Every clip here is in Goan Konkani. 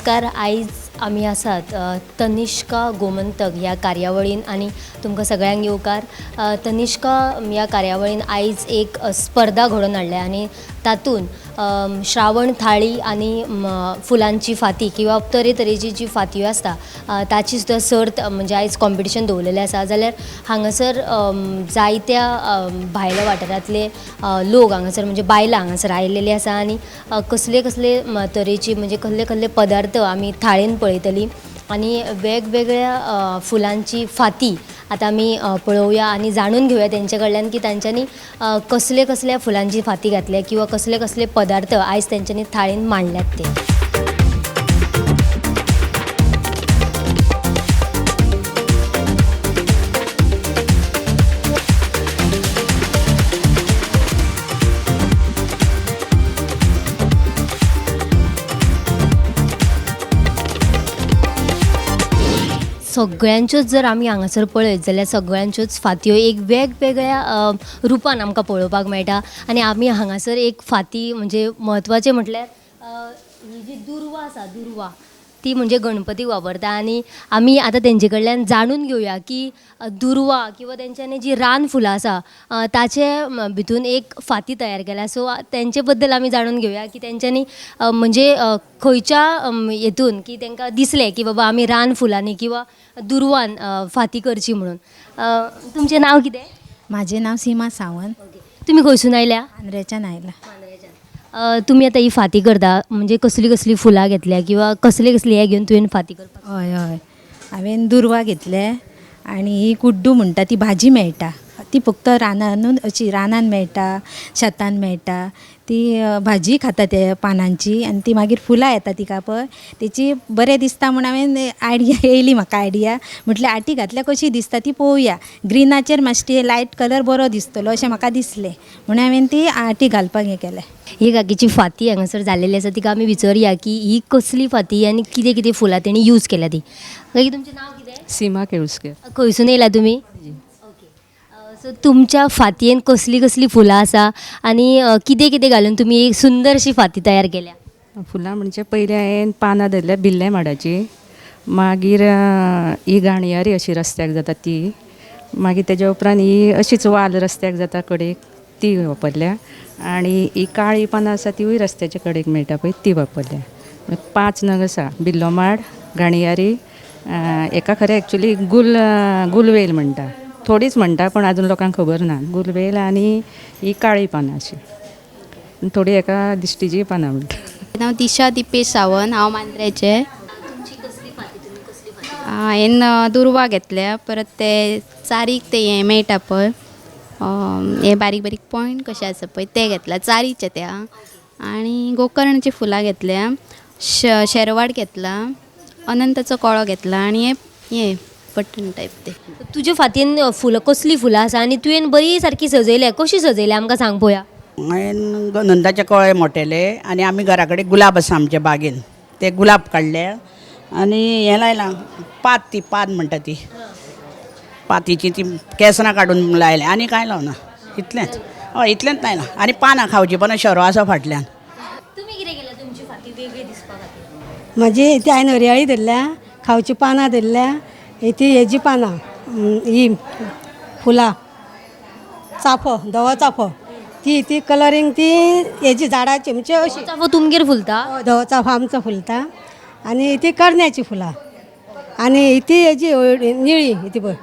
नमस्कार. आयज आमी आसात तनिष्का गोमंतक ह्या कार्यावळीन आनी तुमकां सगळ्यांक येवकार. तनिष्का ह्या कार्यावळीन आयज एक स्पर्धा घडोवन हाडल्या आनी तातूंत श्रावण थाळी आनी फुलांची फांती किंवा तरेतरेची जी फातयो आसता ताची सुद्दां सर्त म्हणजे आयज कॉम्पिटिशन दवरलेलें आसा. जाल्यार हांगासर जायत्या भायल्या वाठारांतले लोक हांगासर म्हणजे बायलां हांगासर आयलेली आसा आनी कसले कसले तरेची म्हणजे कसले कसले पदार्थ आमी थाळेन पळयतली आनी वेगवेगळ्या फुलांची फांती आतां आमी पळोवया आनी जाणून घेवया तेंचे कडल्यान की तांच्यांनी कसले कसल्या फुलांची फांती घातल्या किंवा कसले कसले पदार्थ आयज तेंच्यांनी थाळेन मांडल्यात ते. सगळ्यांच्योच जर आमी हांगासर पळयत जाल्यार सगळ्यांच्योच फातयो एक वेगवेगळ्या रुपान आमकां पळोवपाक मेळटा आनी आमी हांगासर एक फांती म्हणजे म्हत्वाचें म्हटल्यार ही जी दुर्वा आसा, दुर्वा ती म्हणजे गणपतीक वापरता आनी आमी आतां तेंचे कडल्यान जाणून घेवया की दुर्वा किंवा तेंच्यांनी जी रान फुलां आसा ताचे भितून एक फांती तयार केल्या. सो तेंचे बद्दल आमी जाणून घेवया की तेंच्यांनी म्हणजे खंयच्या हेतून की तेंकां दिसलें की बाबा आमी रान फुलांनी किंवा दुर्वान फांती करची म्हणून. तुमचें नांव कितें? म्हाजें नांव सीमा सावंत. तुमी खंयसून आयल्या? मांद्रेच्यान आयला. तुमी आतां ही फांती करता म्हणजे कसली कसली फुलां घेतल्या किंवा कसले कसले हे घेवन तुवें फांती करपाक? हय हय, हांवें दुर्वा घेतले आनी ही कुड्डू म्हणटा ती भाजी मेळटा, ती फक्त रानानूच अशी रानान मेळटा, शेतान मेळटा. ती भाजी खाता ते पानांची आनी ती मागीर फुलां येता तिका पळय तेची बरें दिसता म्हूण हांवें आयडिया येयली म्हाका आयडिया म्हटल्यार आटी घातल्यार कशी दिसता ती पळोवया, ग्रिनाचेर मातशी लायट कलर बरो दिसतलो अशें म्हाका दिसलें म्हणून हांवें ती आटी घालपाक हें केलें. ही काकीची फांती हांगासर जाल्लेली आसा तिका आमी विचारया की ही कसली फांती आनी कितें कितें फुलां तेणी यूज केल्या ती. काकी तुमचें नांव कितें? सीमा केळुस्कर. खंयसून येयला तुमी? ओके. सो तुमच्या फांतयेन कसली कसली फुलां आसा आनी कितें कितें घालून तुमी एक सुंदरशी फांती तयार केल्या? फुलां म्हणजे पयलीं हांवें पानां धरल्या बिल्ले माडाची, मागीर ही गाणयारी अशी रस्त्याक जाता ती, मागीर तेज्या उपरांत ही अशीच वाल रस्त्याक जाता कडेक ती वापरल्या आनी ही काळी पानां आसा तिवूय रस्त्याच्या कडेक मेळटा पळय ती वापरल्या. 5 नग आसा, बिल्लो माड, गाणयारी, हेका खरें एक्चुली गुलवेल म्हणटा, थोडीच म्हणटा पूण आजून लोकांक खबर ना, गुलवेल आनी ही काळी पानां अशी, थोडी हेका दिश्टीची पानां म्हणटा. नांव दिशा दिपेश सावंत, हांव मांद्रेचें. हांवें दुर्वा घेतल्या, परत ते चारीक ते हें मेळटा पळय हे बारीक बारीक पॉयंट कशे आसा पळय ते घेतला, चारीचे त्या, आनी गोकर्णची फुलां घेतल्या, शेरवाड घेतला, अनंताचो कळो घेतला आनी हे बटन टायप ते. तुज्या फांतयेन फुलां कसली फुलां आसा आनी तुवें बरी सारकी सजयल्या, कशी सजयल्या आमकां सांग पळोवया. हांवें अनंताचे कळे मोटेले आनी आमी घरा कडेन गुलाब आसा आमच्या बागेन, ते गुलाब काडले आनी हें लायलां पात, ती पात म्हणटा ती पातीची ती केसरां काडून लायलें आनी कांय लावना, इतलेंच. हय इतलेंच लायलां आनी पानां खावची पानां शेरो आसा फाटल्यान. तुमी कितें केलां तुमची फांती वेगळी दिसपा खातीर? म्हाजी ती हांवें हरयाळी धरल्या, खावची पानां धरल्या, ती हेजी पानां ही फुलां चाफो, धवो चाफो, ती ती कलरींग ती हेजी झाडाची म्हणजे अशी. चाफो तुमगेर फुलता? हय, धवो चाफो आमचो फुलता आनी ती करण्याची फुलां आनी ती हेजी निळी ती पळय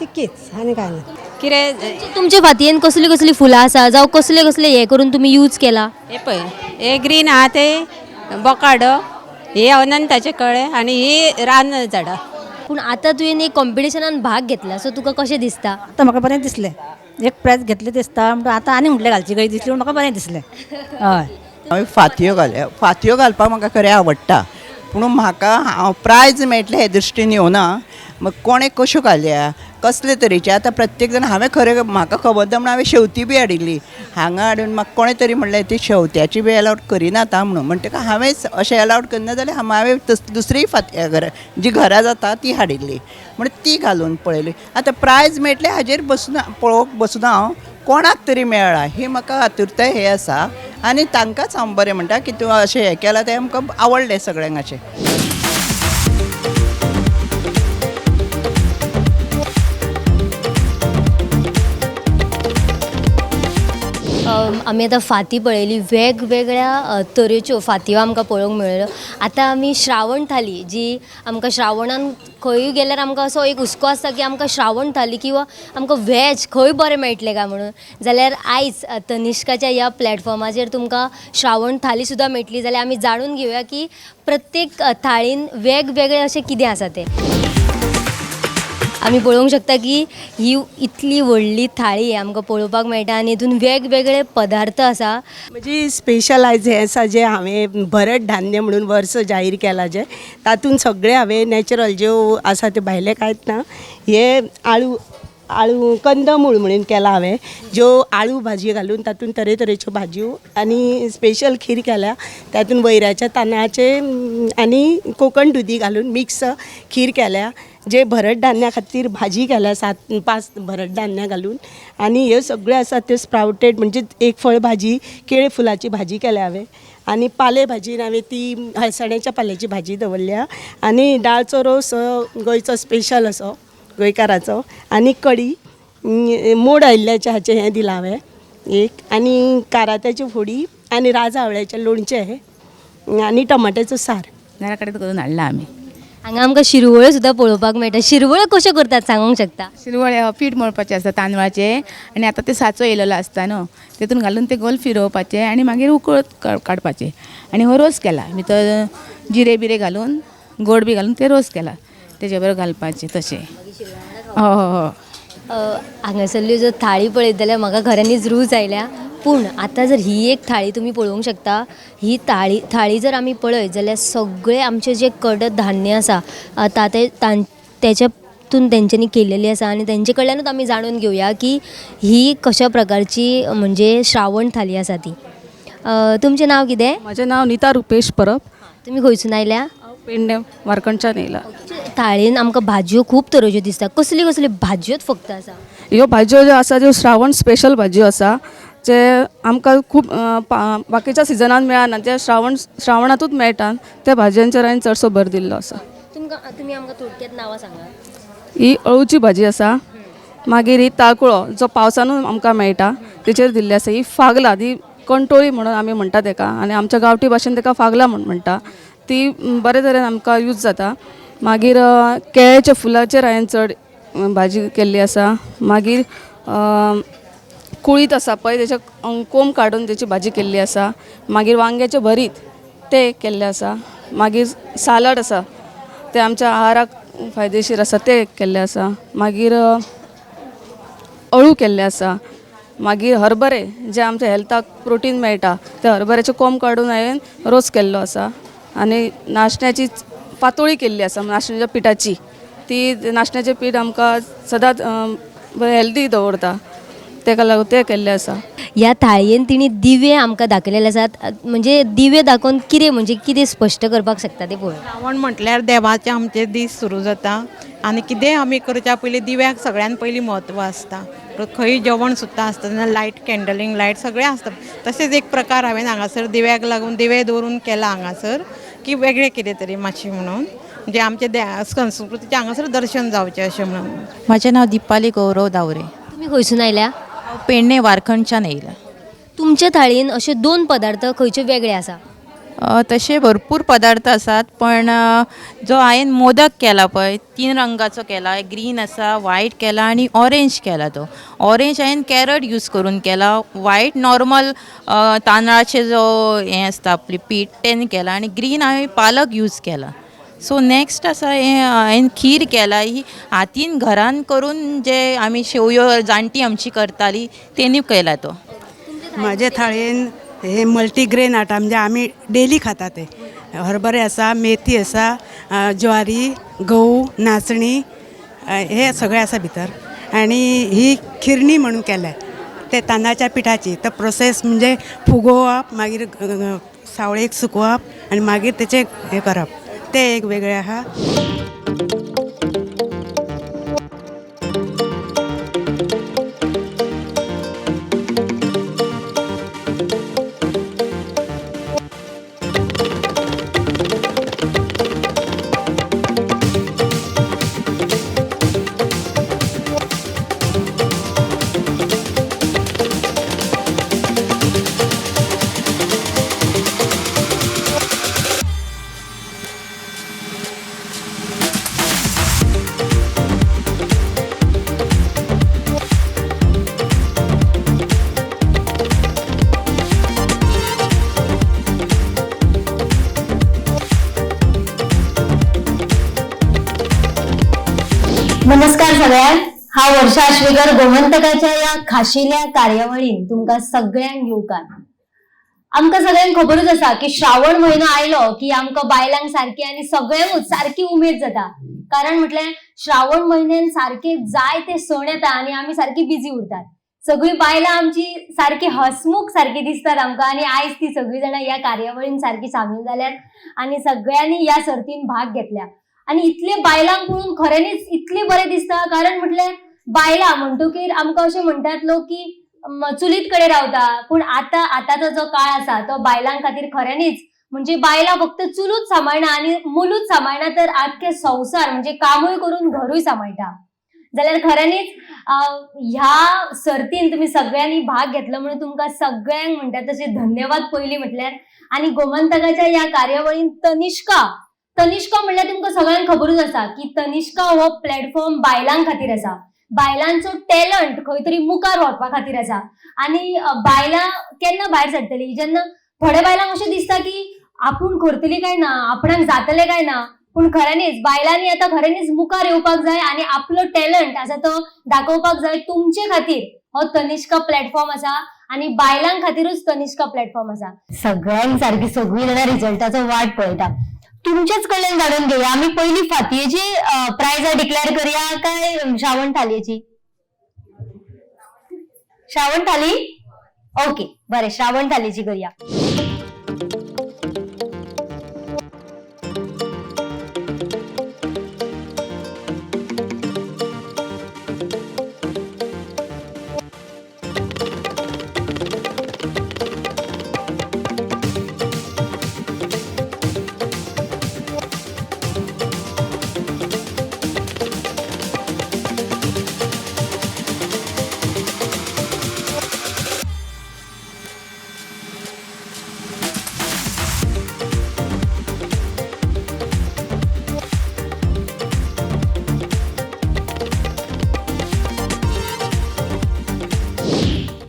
तितकीच आनी कांय ना. कितें तुमचे फांतयेन कसली कसली फुलां आसा जावं कसले कसले हे करून तुमी यूज केला? हे पळय हे ग्रीन आहा ते बोकाडो, हे अनंताचे कळे आनी ही रान झाडां. पूण आतां तुवें एक कॉम्पिटिशनान भाग घेतला, सो तुका कशें दिसता? आतां म्हाका बरें दिसलें, एक प्रायज घेतलें दिसता म्हणटून आतां आनी म्हटलें घालची कशी दिसली म्हूण म्हाका बरें दिसलें. हय, हांवें फातयो घाल्या, फातयो घालपाक म्हाका खरें आवडटा, पूण म्हाका हांव प्रायज मेळटलें हे दृश्टीन येवना. मग कोणें कश्यो घाल्या कसले तरेचे, आतां प्रत्येक जाण हांवें खरें म्हाका खबर ना म्हूण हांवें शेवती बी हाडिल्ली हांगा हाडून म्हाका कोणें तरी म्हणलें ती शेवत्याची बी एलावड करिना आतां म्हणून, म्हणटकच हांवें अशें एलावड करना जाल्यार हांवें दुसरी फांती घरा जी घरा जाता ती हाडिल्ली म्हण ती घालून पळयली. आतां प्रायज मेळटलें हाजेर बसून पळोवंक बसून हांव कोणाक तरी मेळ्ळा ही म्हाका आतुरताय हे आसा. आनी तांकांच हांव बरें म्हणटा की तूं अशें हें केलां तें आमकां आवडलें सगळ्यांक अशें. आमी आतां फांती पळयली, वेगवेगळ्या तरेच्यो फातयो आमकां पळोवंक मेळ्ळ्यो. आतां आमी श्रावण थाली, जी आमकां श्रावणान खंयूय गेल्यार आमकां असो एक हुस्को आसता की आमकां श्रावण थाली किंवां आमकां व्हेज खंय बरें मेळटलें काय म्हणून, जाल्यार आयज तनिष्काच्या ह्या प्लॅटफॉर्माचेर तुमकां श्रावण थाली सुद्दां मेळटली. जाल्यार आमी जाणून घेवया की प्रत्येक थाळीन वेगवेगळें अशें कितें आसा तें. आमी पळोवंक शकता की ही इतली व्हडली थाळी आमकां पळोवपाक मेळटा आनी हितून वेगवेगळे पदार्थ आसा. म्हजी स्पेशलायज हें आसा जें हांवें भरड धान्य म्हणून वर्स जाहीर केलां, जें तातूंत सगळें हांवें नॅचरल ज्यो आसा त्यो भायलें कांयच ना. हे आळू आळू कंदमूळ म्हणून केला हांवें, ज्यो आळू भाजी घालून तातूंत तरेतरेच्यो भाजयो आनी स्पेशल खीर केल्या. तातूंत वैऱ्याच्या तांदळाचे आनी कोकण दुदी घालून मिक्स खीर केल्या, जे भरड धान्या खातीर भाजी केल्या 7-5 भरड धान्यां घालून. आनी ह्यो सगळ्यो आसा त्यो स्प्रावटेड म्हणजे एक फळ भाजी, केळ फुलाची भाजी केल्या हांवें. आनी पाले भाजीन हांवें ती हळसाण्याच्या पाल्याची भाजी दवरल्या. आनी दाळचो रोस गोंयचो स्पेशल असो गोंयकाराचो, आनी कडी मोड आयिल्ल्याचें हाचें हें दिलां हांवें एक, आनी कारात्याची फोडी आनी राजआवळ्याचें लोणचें आनी टमाट्याचो सार घरा कडेन करून हाडला आमी. हांगा आमकां शिरवळ्यो सुद्दां पळोवपाक मेळटा. शिरवळ्यो कश्यो करतात सांगूंक शकता? शिरवळे पीठ मळपाचें आसता तांदळाचें, आनी आतां ते साचो येयलेलो आसता न्हू, तेतून घालून ते गोल फिरोवपाचें आनी मागीर उकळत काडपाचें. आनी हो रोस केला भितर जिरे बिरे घालून गोड बी घालून ते रोस केला, तेजे बरोबर घालपाचें तशें. हो हो हो. हांगासरली जर थाळी पळयत जाल्यार म्हाका खऱ्यांनीच रूच आयल्या. पूण आतां जर ही एक थाळी तुमी पळोवंक शकता, ही थाळी जर आमी पळयत जाल्यार सगळे आमचे जे कडधान्य आसा तेच्यातून तेंच्यांनी केलेली आसा आनी तेंचे कडल्यानूच आमी जाणून घेवया की ही कशा प्रकारची म्हणजे श्रावण थाली आसा ती. तुमचें नांव कितें? म्हजें नांव निता रुपेश परब. तुमी खंयसून आयल्या? हांव पेडणे वारखंडच्यान येयला. थाळयेन आमकां भाजयो खूब तरेच्यो दिसता, कसली कसली भाजयोच फक्त आसा? ह्यो भाजयो ज्यो आसा त्यो श्रावण स्पेशल भाजयो आसा, जे आमकां खूब बाकीच्या सिजनान मेळना, ते श्रावणांतूच मेळटा. त्या भाजयांचेर हांवें चडसो भर दिल्लो आसा. तुमी आमकां थोडक्यात नांवां सांगात. ही अळूची भाजी आसा, मागीर ही ताळकुळो जो पावसानूच आमकां मेळटा तेचेर दिल्ली आसा. ही फागला, ती कंटोळी म्हणून आमी म्हणटा तेका, आनी आमच्या गांवठी भाशेन तेका फागला म्हूण म्हणटा. ती बरे तरेन आमकां यूज जाता. मागीर केळ्याच्या फुलाचेर हांवें चड भाजी केल्ली आसा. मागीर कुळीत आसा पळय तेचे कोंब काडून तेची भाजी केल्ली आसा. मागीर वांग्याचें भरीत तें केल्लें आसा. मागीर सालड आसा तें आमच्या आहाराक फायदेशीर आसा तें केल्लें आसा. मागीर अळू केल्लें आसा. मागीर हरभरे जे आमच्या हेल्थाक प्रोटीन मेळटा ते हरभऱ्याचे कोंब काडून हांवें रोस केल्लो आसा. आनी नाशण्याची पातोळी केल्ली आसा नाशण्याच्या पिठाची, ती नाशण्याचें पीठ आमकां सदांच बरें हेल्दी दवरता, तेका लागून तें केल्लें आसा. ह्या थाळयेन तिणी दिवे आमकां दाखयलेले आसात, म्हणजे दिवे दाखोवन कितें म्हणजे कितें स्पश्ट करपाक शकता तें पळोवया. श्रावण म्हटल्यार देवाचे आमचे दीस सुरू जाता आनी कितेंय आमी करच्या पयलीं दिव्याक सगळ्यान पयलीं म्हत्व आसता. खंय जेवण सुद्दां आसता तेन्ना लायट कॅन्डलींग लायट सगळें आसता. तशेंच एक प्रकार हांवें हांगासर दिव्याक लागून दिवे दवरून केला हांगासर की वेगळें कितें तरी मातशें म्हणून म्हणजे आमचे संस्कृतीचें हांगासर दर्शन जावचें अशें म्हणून. म्हजें नांव दीपाली गौरव दावरे. तुमी खंयसून आयल्या? हांव पेडणे वारखंडच्यान येयला. तुमच्या थाळयेन अशे दोन पदार्थ खंयचे वेगळे आसा? तशे भरपूर पदार्थ आसात, पण जो हांवें मोदक केला पळय 3 रंगाचो केला, ग्रीन आसा, व्हायट केला आनी ऑरेंज केला. तो ऑरेंज हांवें कॅरट यूज करून केला, व्हायट नॉर्मल तांदळाचें जो हें आसता आपली पीठ तें केला, आनी ग्रीन हांवें पालक यूज केला. सो नॅक्स्ट आसा हें हांवें खीर केला, ही हातीन घरान करून जे आमी शेवयो जाणटी आमची करताली तेणी केला तो. म्हाजे थाळयेन हे मल्टीग्रेन आटा म्हणजे आमी डेली खाता ते हरभरे आसा, मेथी आसा, ज्वारी, गहू, नाचणी हे सगळे आसा भितर. आनी ही खिरणी म्हणून केल्या ते तांदळाच्या पिठाची. तो प्रोसेस म्हणजे फुगोवप, मागीर सावळेक सुकोवप आनी मागीर तेचें हें करप, तें एक वेगळें आहा. सगळ्यांक. हांव वर्षा आश्वेकर गोमंतकाच्या ह्या खाशेल्या कार्यावळीन तुमकां सगळ्यांक येवकार. आमकां सगळ्यांक खबरूच आसा की श्रावण म्हयनो आयलो की आमकां बायलांक सारकी आनी सगळ्यांकूच सारकी उमेद जाता. कारण म्हटल्यार श्रावण म्हयन्यान सारके जायते सण येता आनी आमी सारकी बिजी उरतात. सगळीं बायलां आमची सारकी हसमुख सारकी दिसतात आमकां आनी आयज ती सगळीं जाणां ह्या कार्यावळीन सारकी सामील जाल्यात आनी सगळ्यांनी ह्या सर्तीन भाग घेतल्या. आनी इतले बायलांक पळोवन खऱ्यांनीच इतलें बरें दिसता. कारण म्हटल्यार बायलां म्हणटकीर आमकां अशें म्हणटात लोक की चुलीत कडेन रावता, पूण आतां आतांचो जो काळ आसा तो बायलां खातीर खऱ्यांनीच म्हणजे बायलां फक्त चुलूच सांबाळना आनी मुलूच सांबाळना, तर आख्खे संवसार म्हणजे कामूय करून घरूय सांबाळटा. जाल्यार खऱ्यांनीच ह्या सर्तीन तुमी सगळ्यांनी भाग घेतलो म्हणून तुमकां सगळ्यांक म्हणटा तशें धन्यवाद पयलीं म्हटल्यार. आनी गोमंतकाच्या ह्या कार्यावळीन तनिष्का, तनिष्का म्हणल्यार तुमकां सगळ्यांक खबरूच आसा की तनिष्का हो प्लॅटफॉर्म बायलां खातीर आसा, बायलांचो टॅलंट खंय तरी मुखार व्हरपा खातीर आसा. आनी बायलां केन्ना भायर सरतली, जेन्ना थोड्या बायलांक अशें दिसता की आपूण करतली काय ना, आपणाक जातलें काय ना, पूण खऱ्यांनीच बायलांनी आतां खऱ्यांनीच मुखार येवपाक जाय आनी आपलो टॅलंट आसा तो दाखोवपाक जाय. तुमचे खातीर हो तनिष्का प्लॅटफॉर्म आसा आनी बायलां खातीरूच तनिष्का प्लॅटफॉर्म आसा. सगळ्यांक सारकी सगळीं जाणां रिजल्टाचो वाट पळयता. तुमचेच कडल्यान जाणून घेवया, आमी पयली फातयेची प्रायजां डिक्लेअर करया काय श्रावण थालयेची? श्रावण थाली? ओके, बरें, श्रावण थालीची करया.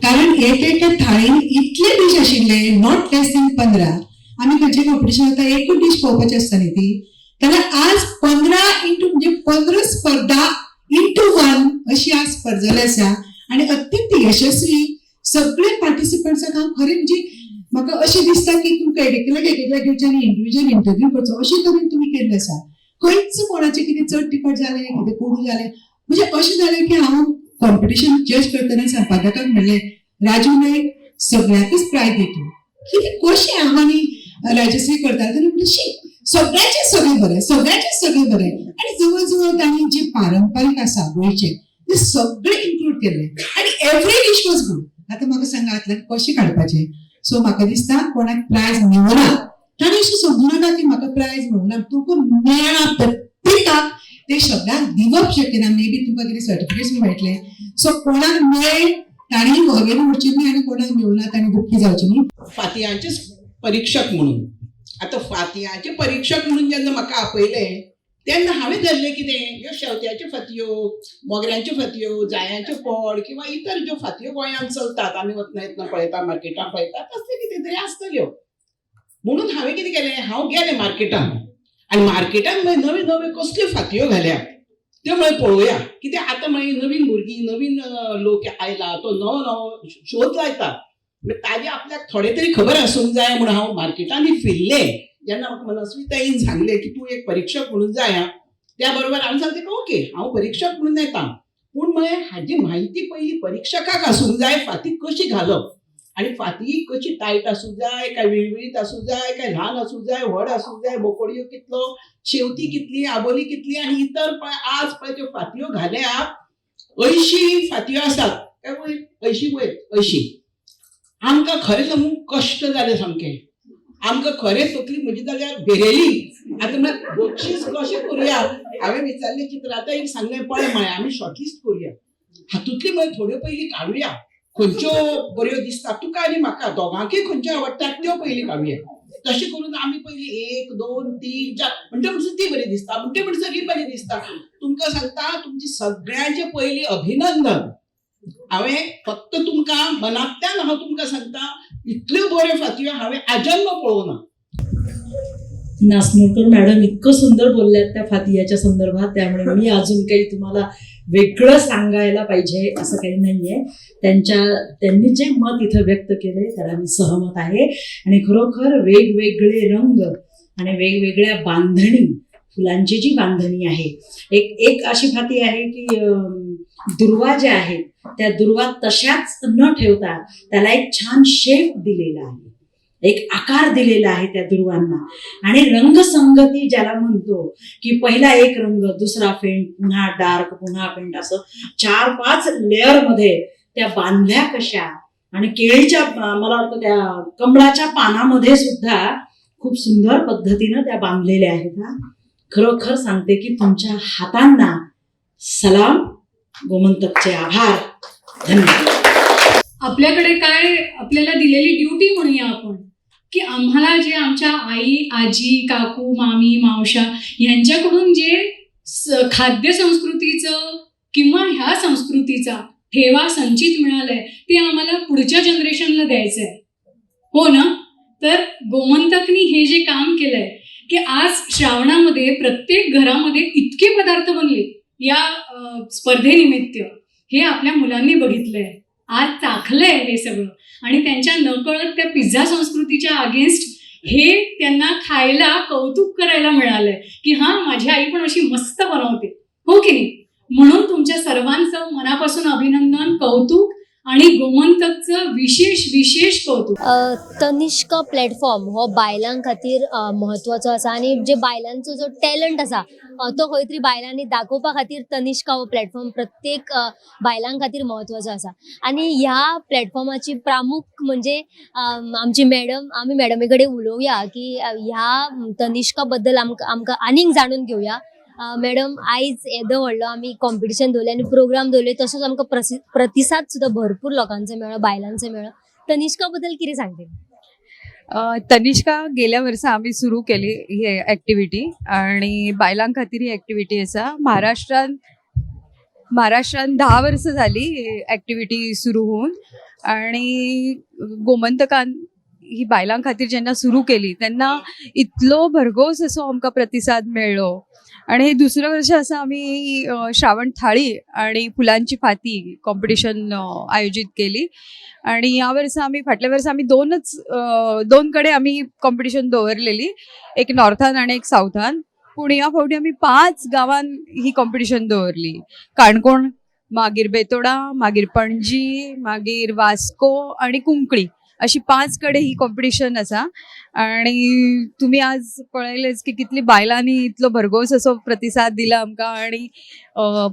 कारण एक एका थाळीन इतले डीश आशिल्ले, not less than 15. आमी खंयचे कॉम्पिटिशन वता एकूच डीश पळोवपाची आसता न्ही ती, जाल्यार आज 15 इंटू म्हणजे 15 स्पर्धा इंटू 1 अशी आज स्पर्धा जाल्ली आसा. आनी अत्यंत यशस्वी सगळे पार्टिसिपंट्सांक हांव खरें म्हणजे म्हाका अशें दिसता की तुमकां एकएकल्याक एकएकल्याक घेवचें आनी इंडिविज्युअल इंटरव्यू करचो अशे तरेन तुमी केल्लें आसा. खंयच कोणाचें कितें चड तिखट जालें, कितें कोडू जालें, म्हणजे अशें जालें की हांव कॉम्पिटिशन जज करतना संपादकाक म्हणलें, राजू नायक सगळ्यांकूच प्रायज दितू, कितें कशें हांव आनी राजश्री करता तेन्ना म्हणलें शी, सगळ्यांचें सगळें बरें, सगळ्यांचें सगळें बरें. आनी जवळ जवळ तांणी जे पारंपारीक आसा गोंयचें तें सगळें इन्क्लूड केल्लें आनी एवरी डीश वॉज गूड. आतां म्हाका सांगा हातल्यान कशें काडपाचें? सो म्हाका दिसता कोणाक प्रायज मेळना ताणें अशें समजूं नाका की म्हाका प्रायज मेळना, तुका मेळ्ळा प्रत्येकाक ते शब्दांक दिवप शक्य ना. मे बी तुमकां कितें सर्टिफिकेट्स मेळटले. सो कोणाक मेळ्ळें तांणी वगैरे उरचें न्ही आनी कोणाक मेळना तांणी दुख्खी जावचें न्ही. फातयांचे परिक्षक म्हणून, आतां फातयांचे परिक्षक म्हणून जेन्ना म्हाका आपयलें तेन्ना हांवें धरलें कितें, ह्यो शेवत्याच्यो फातयो, मोगऱ्यांच्यो फातयो, जायांच्यो पोड किंवा इतर ज्यो फातयो गोंयांत चलतात, आमी वतना येतना पळयता, मार्केटान पळयता, तसल्यो कितें तरी आसतल्यो म्हणून हांवें कितें केलें, हांव गेलें मार्केटान आनी मार्केटान मागीर नव्यो नव्यो कसल्यो फातयो घाल्या त्यो म्हळें पळोवया. कित्याक आतां मागीर नवीन भुरगीं, नवीन लोक आयला, तो नवो नवो शोध लायता, ताजी आपल्याक थोडे तरी खबर आसूंक जाय म्हणून हांव मार्केटांनी फिरलें. जेन्ना म्हाका मनस्वी ताईन सांगलें की तूं एक परिक्षक म्हणून जाय, त्या बरोबर हांवें सांगलें ओके, हांव परिक्षक म्हणून येता, पूण म्हळें हाजी म्हायती पयली परिक्षकाक आसूंक जाय, फाती कशी घालप आनी फाती कशी टायट आसूं जाय काय विळविळीत आसूं जाय काय ल्हान आसूं जाय, व्हड आसूं जाय, बोकोडयो कितलो, शेवती कितली, आबोली कितली आनी इतर पळय आज पळय त्यो फातयो घाल्या 80 फातयो आसात, काय वयर 80 वयर 80. आमकां खरें सांगू कश्ट जाले सामके, आमकां खरें तकली म्हजी जाल्यार भेरेली. आतां म्हळ्यार बक्षीस कशें करुया, हांवें विचारलें चित्राताईक, सांगलें पळय म्हळें आमी शॉर्टलिस्ट करुया, हातूंतली म्हळें थोड्यो पयलीं काडुया, खंयच्यो बऱ्यो दिसता तुका आनी म्हाका दोगांकय खंयच्यो आवडटात त्यो पयलीं काडुया. तशें करून आमी पयलीं 1 2 3 4 म्हणटे म्हणसर ती बरी दिसता, म्हणटे म्हणसर ही बरी दिसता. तुमकां सांगता तुमचें सगळ्यांचें पयलीं अभिनंदन. हांवें फक्त तुमकां मनांतल्यान हांव तुमकां सांगता इतल्यो बऱ्यो फातयो हांवें आजन्म पळोवना. नासनूरकर मॅडम इतकं सुंदर बोलल्यात त्या फातियाच्या संदर्भात, त्यामुळे मी अजून काही तुम्हाला वेगळं सांगायला पाहिजे असं काही नाही आहे. त्यांनी जे मत इथं व्यक्त केले त्याला मी सहमत आहे. आणि खरोखर वेगवेगळे रंग आणि वेगवेगळ्या बांधणी, फुलांची जी बांधणी आहे, एक एक अशी फाती आहे की दुर्वा ज्या आहेत त्या दुर्वा तशाच न ठेवता त्याला एक छान शेप दिलेला आहे, एक आकार दिलेला आहे त्या दुर्वांना. आणि रंगसंगती ज्याला म्हणतो की पहिला एक रंग, दुसरा फेंट, पुन्हा डार्क, पुन्हा फेंट, असं 4-5 लेअरमध्ये त्या बांधल्या कशा. आणि केळीच्या, मला वाटतं त्या कमळाच्या पानामध्ये सुद्धा खूप सुंदर पद्धतीनं त्या बांधलेल्या आहेत. हा, खरोखर सांगते की तुमच्या हातांना सलाम, गोमंतकचे आभार, धन्यवाद. आपल्याकडे काय आपल्याला दिलेली ड्युटी म्हणूया आपण, की आम्हाला जे आमच्या आई, आजी, काकू, मामी, मावशा यांच्याकडून जे खाद्य संस्कृतीचं किंवा ह्या संस्कृतीचा ठेवा संचित मिळालाय ते आम्हाला पुढच्या जनरेशनला द्यायचं आहे, हो ना. तर गोमंतकनी हे जे काम केलंय की आज श्रावणामध्ये प्रत्येक घरामध्ये इतके पदार्थ बनले या स्पर्धेनिमित्त, हे आपल्या मुलांनी बघितलंय, आज चाखलंय हे सगळं, आणि त्यांच्या नकळत त्या पिझ्झा संस्कृतीच्या अगेन्स्ट हे त्यांना खायला कौतुक करायला मिळालंय की हां माझी आई पण अशी मस्त बनवते, हो की नाही. म्हणून तुमच्या सर्वांचं मनापासून अभिनंदन, कौतुक आणि गोमंतकचं विशेष विशेष कौतुक. तनिष्का प्लॅटफॉर्म हो बायलां खातीर म्हत्वाचो आसा आनी जे बायलांचो जो टॅलंट आसा तो खंय तरी बायलांनी दाखोवपा खातीर तनिष्का हो प्लॅटफॉर्म प्रत्येक बायलां खातीर म्हत्वाचो आसा. आनी ह्या प्लॅटफॉर्माची प्रामुख म्हणजे आमची मॅडम, आमी मॅडमी कडेन उलोवया की ह्या तनिष्का बद्दल आमकां आनीक जाणून घेवया. मॅडम, आयज येदो व्हडलो आमी कॉम्पिटिशन दवरलें आनी प्रोग्राम दवरले, तसोच आमकां प्रतिसाद सुद्दां भरपूर लोकांचो मेळ्ळो, बायलांचो मेळ्ळो. तनिष्का बद्दल कितें सांगतली? तनिष्का गेल्या वर्सा आमी सुरू केली ही एक्टिविटी आनी बायलां खातीर ही एक्टिविटी आसा. महाराष्ट्रान 10 वर्सां जाली एक्टिविटी सुरू होवन आनी गोमंतकान ही बायलां खातीर जेन्ना सुरू केली तेन्ना इतलो भरघोस असो आमकां प्रतिसाद मेळ्ळो. आनी दुसरें वर्स आसा आमी श्रावण थाळी आनी फुलांची फाती कॉम्पिटिशन आयोजीत केली. आनी ह्या वर्सा आमी फाटल्या वर्सा आमी दोन कडेन आमी कॉम्पिटिशन दवरलेली, एक नॉर्थान आनी एक सावथान. पूण ह्या फावटी आमी 5 गांवान ही कॉम्पिटिशन दवरली. काणकोण, मागीर बेतोडा, मागीर पणजी, मागीर वास्को आनी कुंकळी, अशी 5 कडेन ही कॉम्पिटिशन आसा. आनी तुमी आज पळयलेच की कितली बायलांनी इतलो भरघोस असो प्रतिसाद दिला आमकां. आनी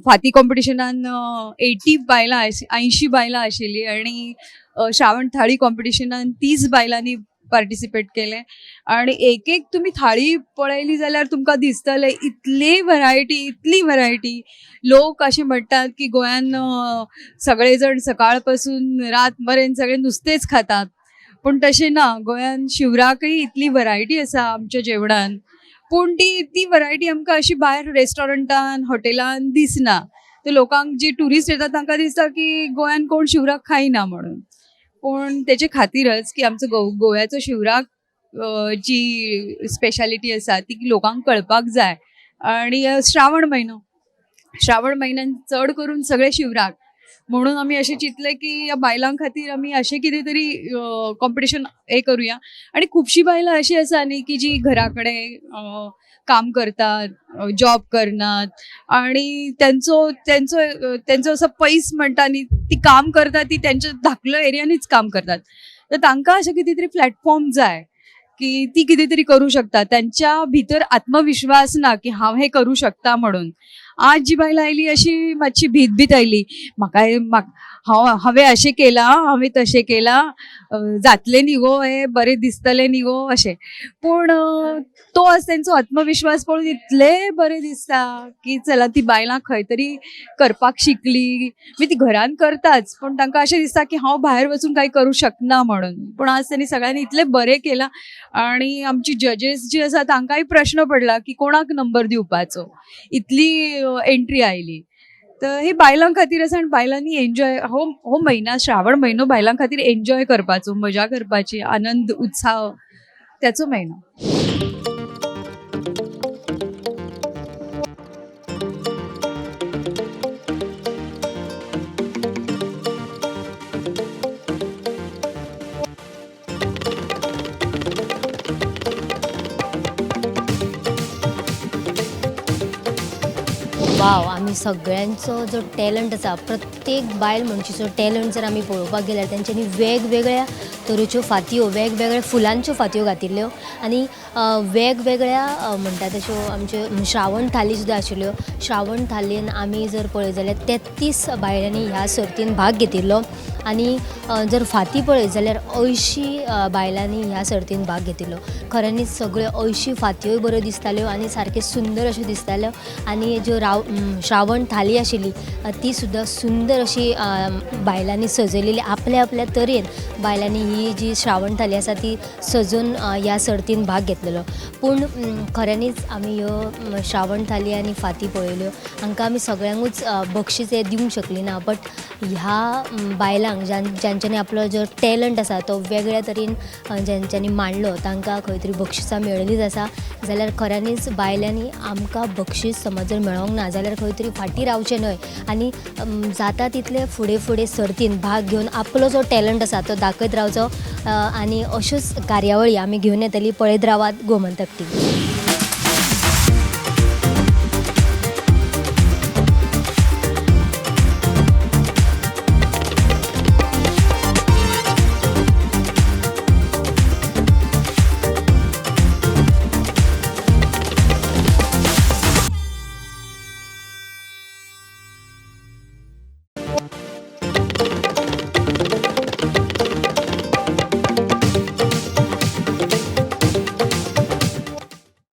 फाती कॉम्पिटिशनान 80 बायलां, 80 बायलां आशिल्ली आनी श्रावण थाळी कॉम्पिटिशनान 30 बायलांनी पार्टिसिपेट केलें. आनी एक एक तुमी थाळी पळयली जाल्यार तुमकां दिसतलें इतली वरायटी, इतली वरायटी. लोक अशें म्हणटात की गोंयान सगळे जण सकाळ पासून रात मेरेन सगळे नुस्तेंच खातात, पूण तशें ना. गोंयान शिवराकय इतली वरायटी आसा आमच्या जेवणान, पूण ती वरायटी आमकां अशी भायर रेस्टॉरंटान, हॉटेलान दिसना. ते लोकांक जी ट्युरिस्ट येतात तांकां दिसता की गोंयान कोण शिवराक खायना म्हणून. पूण तेचे खातीरच की आमचो गोव्याचो शिवराक जी स्पेशालिटी आसा ती लोकांक कळपाक जाय. आनी श्रावण म्हयनो, श्रावण म्हयन्यान चड करून सगळे शिवराक, म्हणून आमी अशें चिंतलें की ह्या बायलां खातीर आमी अशें कितें तरी कॉम्पिटिशन हें करुया. आनी खुबशीं बायलां अशीं आसा न्ही की जी घरा कडेन काम करतात, जॉब करनात आनी तेंचो तेंचो तेंचो असो पयस म्हणटा न्ही, ती काम करतात ती तेंच्या धाकलो एरियानीच काम करतात. तर तांकां अशें कितें तरी प्लॅटफॉर्म जाय की ती कितें तरी करूं शकता, त्यांच्या भितर आत्मविश्वास ना की हांव हें करूं शकता म्हणून. आज जी बायल आयली अशी मातशी भीत भीत आयली, म्हाका हांव हांवें अशें केलां, हांवें तशें केलां, जातलें न्ही गो हें, बरें दिसतलें न्ही गो अशें. पूण तो आज तेंचो आत्मविश्वास पळोवन इतलें बरें दिसता की चला ती बायलां खंय तरी करपाक शिकली. म्हणजे ती घरान करताच, पूण तांकां अशें दिसता की हांव भायर वचून कांय करूं शकना म्हणून. पूण आज तेणी सगळ्यांनी इतलें बरें केलां आनी आमची जजेस जी आसा तांकांय प्रश्न पडला की कोणाक नंबर दिवपाचो, इतली एंट्री आयली. तर हे बायलां खातीर आसा आनी बायलांनी एन्जॉय हो हो म्हयना, श्रावण म्हयनो बायलां खातीर एन्जॉय करपाचो, मजा करपाची, आनंद उत्साह त्याचो म्हयनो. आमी सगळ्यांचो जो टॅलंट आसा, प्रत्येक बायल मनशेचो टॅलंट जर आमी पळोवपाक गेल्यार तेंच्यांनी वेगवेगळ्या तरेच्यो फातयो, वेगवेगळ्या फुलांच्यो फातयो घातिल्ल्यो आनी वेगवेगळ्या म्हणटा तश्यो आमच्यो श्रावण थाली सुद्दां आशिल्ल्यो. श्रावण थालीन आमी जर पळयत जाल्यार 33 बायलांनी ह्या सर्तीन भाग घेतिल्लो आनी जर फाती पळयत जाल्यार 80 बायलांनी ह्या सर्तीन भाग घेतिल्लो. खऱ्यांनीच सगळ्यो 80 फातयोय बऱ्यो दिसताल्यो आनी सारक्यो सुंदर अश्यो दिसताल्यो आनी ज्यो श्रावण थाली आशिल्ली ती सुद्दां सुंदर अशी बायलांनी सजयलेली, आपल्या आपल्या तरेन बायलांनी ही जी श्रावण थाली आसा ती सजोवन ह्या सर्तीन भाग घेतलेलो. पूण खऱ्यांनीच आमी ह्यो श्रावण थाली आनी फाती पळयल्यो, हांकां आमी सगळ्यांकूच बक्षीस हे दिवंक शकली ना, बट ह्या बायलांक ज्यांच्यांनी आपलो जो टॅलंट आसा तो वेगळ्या तरेन ज्यांच्यांनी मांडलो तांकां खंय तरी बक्षिसां मेळिल्लीच आसा. जाल्यार खऱ्यांनीच बायलांनी आमकां बक्षीस समज जर मेळोंक ना जाल्यार खंय तरी फाटीं रावचें न्हय आनी जाता तितले फुडें फुडें सर्तीन भाग घेवन आपलो जो टॅलंट आसा तो दाखयत रावचो आनी अश्योच कार्यावळी आमी घेवन येतली. पळयत रावात गोमंतक टीव्ही.